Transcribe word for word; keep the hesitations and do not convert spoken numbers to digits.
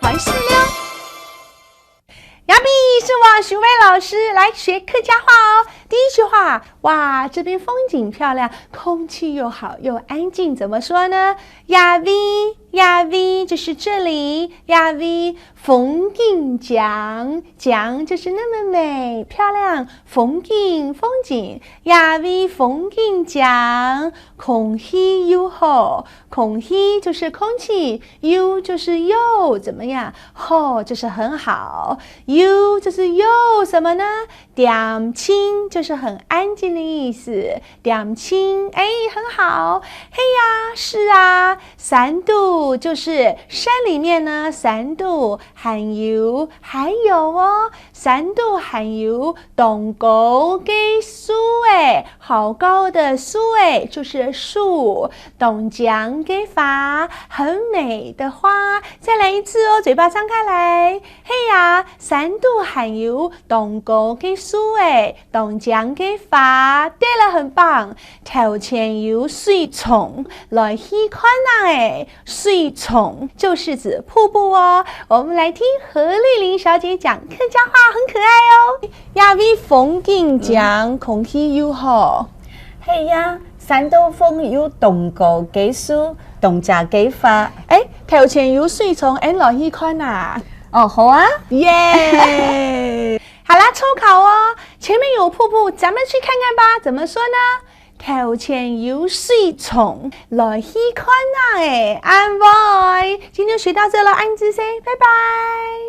開始了。Yummy，是我徐薇老師，來學客家話哦。第一句話，哇，這邊風景漂亮，空氣又好又安靜，怎麼說呢？這位，這位，就是這裡，這位風景靚，靚就是那麼美，漂亮，風景，風景，這位風景靚，空氣又好，空氣就是空氣，又就是又怎麼樣？好就是很好，又就是又什麼呢？恬靜就是很安靜的意思，恬靜，哎，很好。係啊，是啊，山肚就是山裡面呢，山肚還有，還有哦，山肚還有當高个樹仔，好高的樹仔，就是樹，當靚个花，很美的花。再來一次哦，嘴巴張開來。係啊，山肚還有當高个樹仔，當靚个花。對了，很棒。頭前有水沖，來去看啊欸，水沖就是指瀑布哦。我們來聽何麗玲小姐講客家話，很可愛哦。這位風景靚，空氣又好。係啊，山肚還有當高个樹，當靚个花。哎，頭前有水沖，俺來去看啊。哦，好啊。耶！好啦，抽考哦，前面有瀑布，咱們去看看吧。怎麼說呢？頭前有水沖，來去看啊欸，恁會。今天就學到這了，恁仔細，拜拜。